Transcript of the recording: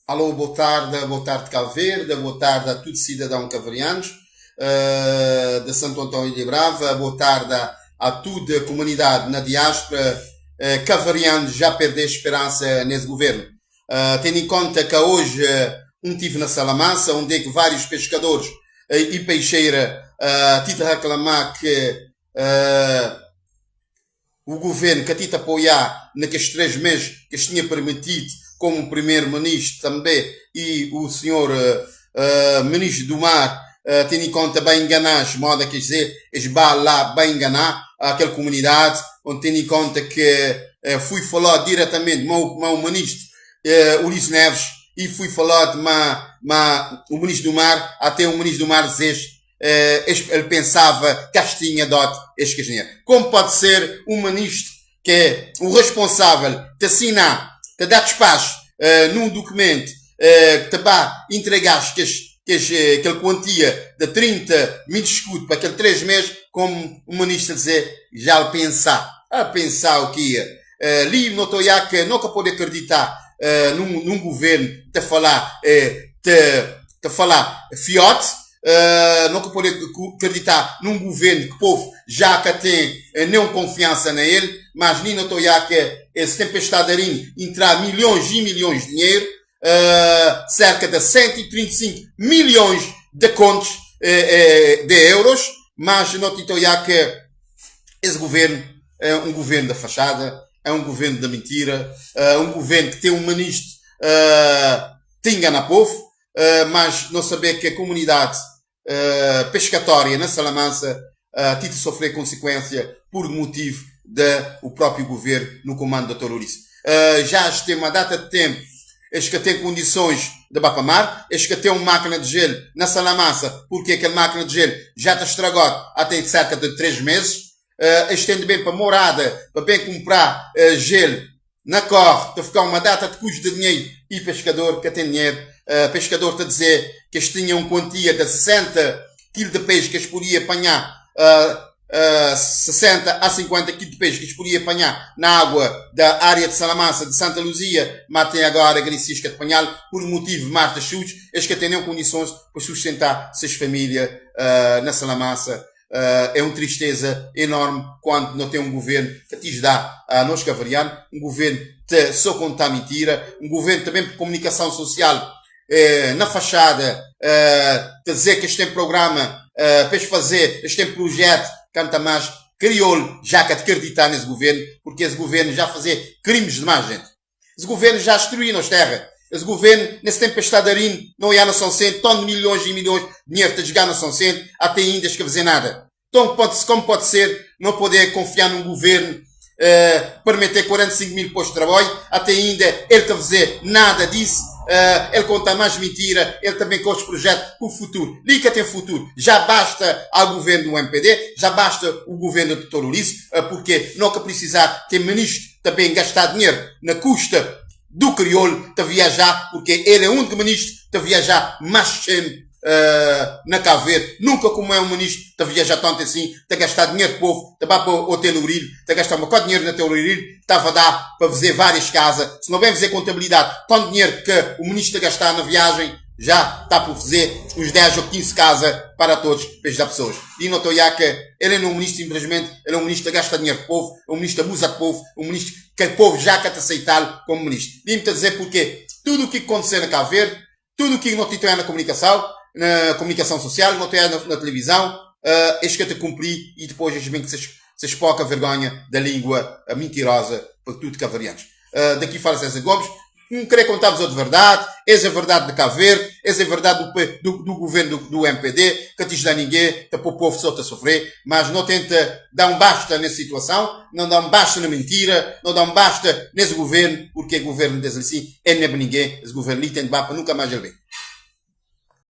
Alô, boa tarde, boa tarde Cabo Verde, boa tarde a todos cidadãos caverianos uh, de Santo Antão e Brava, boa tarde a, a toda a comunidade na diáspora uh, caverianos já perdeu esperança nesse governo. Uh, tendo em conta que hoje uh, um tive na Salamansa, onde é que vários pescadores uh, e peixeira uh, tive a reclamar que uh, o governo que ti te apoiar naqueles 3 meses que tinha permitido como primeiro-ministro também e o senhor uh, ministro do mar, tendo em conta bem enganar, moda quer dizer, eles lá bem enganar aquela comunidade, onde tendo em conta que fui falar diretamente com o ministro Ulisses Neves e fui falar de ma, ma, o ministro do mar, até o ministro do mar dizer ele pensava que as tinha dado este dinheiro. Como pode ser um ministro que é o responsável de assinar, de dar despacho num documento que te vai entregar que, que, aquela quantia de 30 mil escudos para aqueles 3 meses, como o ministro dizer, já ele pensar, a pensar o que ia. Ali não estou que nunca pode acreditar num governo te falar, te falar fiote, nunca pode acreditar num governo que o povo já que tem não confiança nele, mas nem não estou que esse tempestade entrar milhões e milhões de dinheiro, cerca de 135 milhões de contos de euros, mas não estou que esse governo é um governo da fachada, é um governo da mentira, é um governo que tem um ministro uh, te engana povo, mas não saber que a comunidade pescatória na Salamansa tive de sofrer consequência por motivo do próprio governo no comando do Dr. Ulisses. Já tem uma data de tempo, eles que têm condições de mar, eles que têm uma máquina de gelo na Salamansa, porque aquela máquina de gelo já está estragada há tem cerca de 3 meses. Estende bem para morada, para bem comprar gelo na corre, para ficar uma data de custo de dinheiro e pescador que tem dinheiro. Pescador está a dizer que eles tinham quantia de 60 kg de peixe que eles podiam apanhar, 60 a 50 kg de peixe que eles podiam apanhar na água da área de Salamansa, de Santa Luzia, mas tem agora a de apanhar por motivo de mar de chutes, eles que têm condições para sustentar suas famílias na Salamansa. É uma tristeza enorme quando não tem um governo que te dá a nós cavarianos, um governo que só conta mentira, um governo também por comunicação social na fachada, te dizer que este tem programa para fazer, este tem projeto, canta mais crioulo, já que acreditar nesse governo, porque esse governo já fazer crimes demais, gente. Esse governo já destruiu as terras. Esse governo, nesse tempestade não ia na São Centro, tanto milhões e milhões de dinheiro a jogar na São Centro, até ainda que fazer nada. Então, pode, como pode ser não poder confiar num governo permitir 45 mil postos de trabalho, até ainda ele está a fazer nada disso, ele conta mais mentira, ele também com os projetos para o futuro. Lica tem futuro. Já basta ao governo do MPD, já basta o governo do Dr. Ulisses, porque nunca precisar ter ministro também gastar dinheiro na custa do crioulo de viajar, porque ele é um dos ministros de viajar mais sempre na Cabo Verde. Nunca como é um ministro de viajar tanto assim, de gastar dinheiro do povo, de para o Hotel Urilho, de gastar um bocado de dinheiro no Hotel Urilho, estava a dar para fazer várias casas. Se não bem fazer contabilidade, tanto dinheiro que o ministro gastar na viagem, já está por fazer uns 10 ou 15 casas para todos, para ajudar pessoas. E não estou que ele não é um ministro simplesmente, ele é um ministro que gasta dinheiro do povo, é um ministro que abusa do povo, é um ministro que o povo já quer aceitar como ministro. Vim-te a dizer porque tudo o que aconteceu na Cabo Verde, tudo o que não tem na comunicação, na comunicação social, não tem na televisão, eles que te cumprir e depois eles bem que se, se espoca a vergonha da língua mentirosa para tudo que há variantes. Daqui fala César Gomes, não querer contar-vos a de verdade, essa é a verdade de Cabo Verde, essa é a verdade do governo do MPD, que te dá ninguém, que o povo só está a sofrer, mas não tenta dar um basta nessa situação, não dá um basta na mentira, não dá um basta nesse governo, porque o governo desse assim é nem ninguém, esse governo ali tem de para nunca mais ele vem.